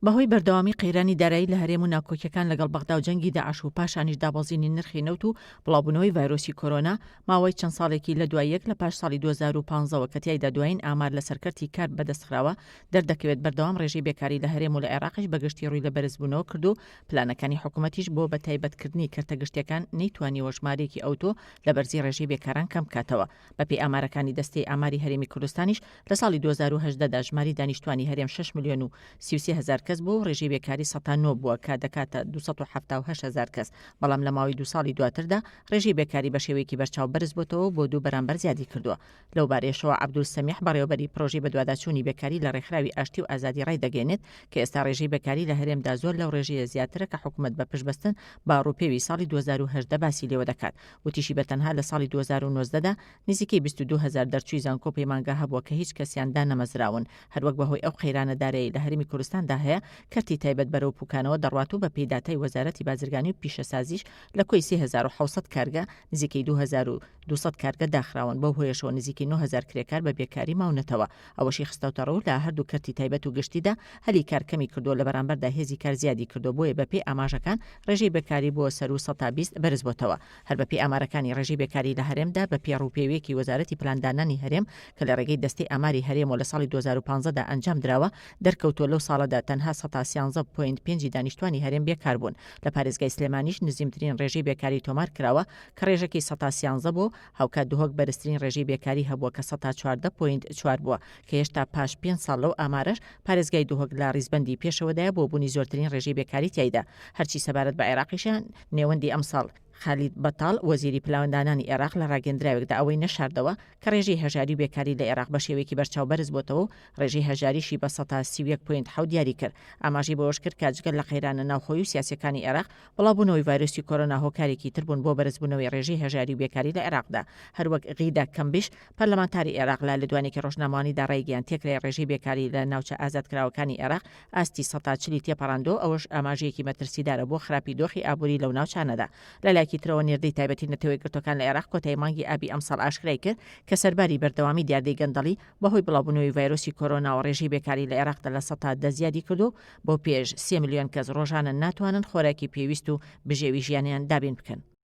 بەهۆی بەردەوامی قەیرانی دارایی لە هەرێم و ناکۆکیەکان لەگەڵ بەغدا و جەنگی داعش و پاشانیش دابەزینی نرخی نەوت و بڵاوبوونەوەی ڤایرۆسی کۆرۆنا، ماوەی چەند ساڵێکی لە دوای یەک لە پاش ساڵی 2015 ەوە کە تیایدا دوایین ئامار لەسەر کەرتی کار بەدەستخراوە دەردەکەوێت بەردەوام ڕێژەی بێکاری لە هەرێم و لە عێراقیش بەگشتی ڕووی لە بەرزبوونەوە کرد و پلانەکانی حکومەتیش بۆ بە تایبەتکردنی کەرتە گشتیەکان نەیتوانیوە ژمارەیەکی ئەوتۆ لە بەرزی ڕێژەی بێکاران کەم بکاتەوە. بەپێی ئامارەکانی دەستەی ئاماری هەرێمی کوردستانیش لە ساڵی 2018 دا ژماری دانیشتوانی هەرێم شەش ملیۆن و 33 هەزار کەس بووە و ڕێژەی بێکاری سەتا نۆ بووە کە دەکاتە 278 هەزار کەس، بەڵام لە ماوەی دوو ساڵی دواتردا ڕێژەی بێکاری بە شێوەیەکی بەرچاو بەرزبۆتەوە و بۆ دوو بەرامبەر زیادی کردووە. لەوبارەیەشەوە عەبدول سەمیح بەڕێوەبەری پرۆژەی بەدواداچوونی بێکاری لە ڕێکخراوی ئاشتی و ئازادی ڕایدەگەیەنێت کە ئێستا ڕێژەی بێکاری لە هەرێمدا زۆر لەو ڕێژەیە زیاترە کە حکومەت بە پشتبەستن بە ڕووپێوی ساڵی 2018 باسی لێوە دەکات. وتیشی بە تەنها لە ساڵی 2019 دا نزیکەی 22 هەزار دەرچووی زانکۆ و پەیمانگا هەبووە کە هیچ کەسیان دانەمەزراون، هەروەک بەهۆی ئەو قەیرانە دارایەی لە هەرێمی کوردستاندا هەیە کەرتی تایبەت بەرەو پوکانەوە دەڕوات و بەپێی داتای وەزارەتی بازرگانی و پیشەسازیش لە کۆی 3700 کارگە نزیکەی 2200 کارگە داخراون، بەو هۆیەشەوە نزیکەی 9000 کرێکار بە بێکاری ماونەتەوە. ئەوەشی خستەوتەڕوو، لە هەردوو کەرتی تایبەت و گشتیدا هەلی کار کەمی کردووە، لە بەرامبەردا هێزی کار زیادی کردووە، بۆیە بەپێی ئاماژەکان ڕێژەی بێکاری بۆ سەروو 20% بەرزبۆتەوە. هەر بەپێی ئامارەکانی ڕێژەی بێکاری لە هەرێمدا بەپێی ڕووپێویەکی وەزارەتی پلاندانانی هەرێم کە لە ڕێگەی دەستەی ئاماری هەرێمەوە لە ساڵی 2015 دا ئەنجام دراوە دەرکەوتووە لەو ساڵەدا تەنها سەتا 13 point پێنجی دانیشتوانی هەرێم بێکار بوون. لە پارێزگای سلێمانیش نزیمترین ڕێژەی بێکاری تۆمار کراوە کە ڕێژەکەی 13% بووە و هاوکات دهۆک بەرزترین ڕێژەی بێکاری هەبووە کە 14.4% بووە کە هێشتا پاش پێنج ساڵ لەو ئامارەش پارێزگای دهۆک لە ڕیزبەندی پێشەوەدایە بۆ بوونی زۆرترین ڕێژەی بێکاری تیایدا. هەرچی سەبارەت بە عێراقیشە نێوەندی ئەمساڵ، خالید بەتاڵ وەزیری پلاندانانی عێراق لە ڕاگەندراوێکدا ئەوەی نەشاردەوە کە ڕێژەی هەژاری و بێکاری لە عێراق بە شێوەیەکی بەرچاو بەرز بۆتەوە و ڕێژەی هەژاریشی بە 31.7% دیاری کرد. ئاماژەی بەوەش کرد کە جگە لە قەیرانە ناوخۆیی و سیاسیەکانی عێراق، بڵاوبوونەوەی ڤایرۆسی کۆرۆنا هۆکارێکی تر بوون بۆ بەرزبوونەوەی ڕێژەی هەژاری و بێکاری لە عێراقدا. هەروەک غیدا کەمبیش، پەرلەمانتاری عێراق لە لێدوانێکی ڕۆژنامەوانیدا ڕایگەیاند تێکرای ڕێژەی بێکاری لە ناوچە ئازادکراوەکانی عێراق ئاستی سەتا چلی تێپەڕاندووە، ئەوەش ئاماژەیەکی مەترسیدارە بۆ خراپی دۆخی ئابووری لەو ناوچانەدا. لە لایەکی ترەوە نێردەی تایبەتی نەتەوەیەکگرتووەکان لە عێراق کۆتایی مانگی ئابی ئەمساڵ ئاشکرای کرد کە سەرباری بەردەوامی دیاردەی گەندەڵی، بەهۆی بڵاوبوونەوەی ڤایرۆسی کۆرۆناوە ڕێژەی بێکاری لە عێراقدا 10% زیادی کردووە و بەو پێیەش سێ ملیۆن کەس ڕۆژانە ناتوانن خۆراکی پێویست و بژێوی ژیانیان دابین بکەن.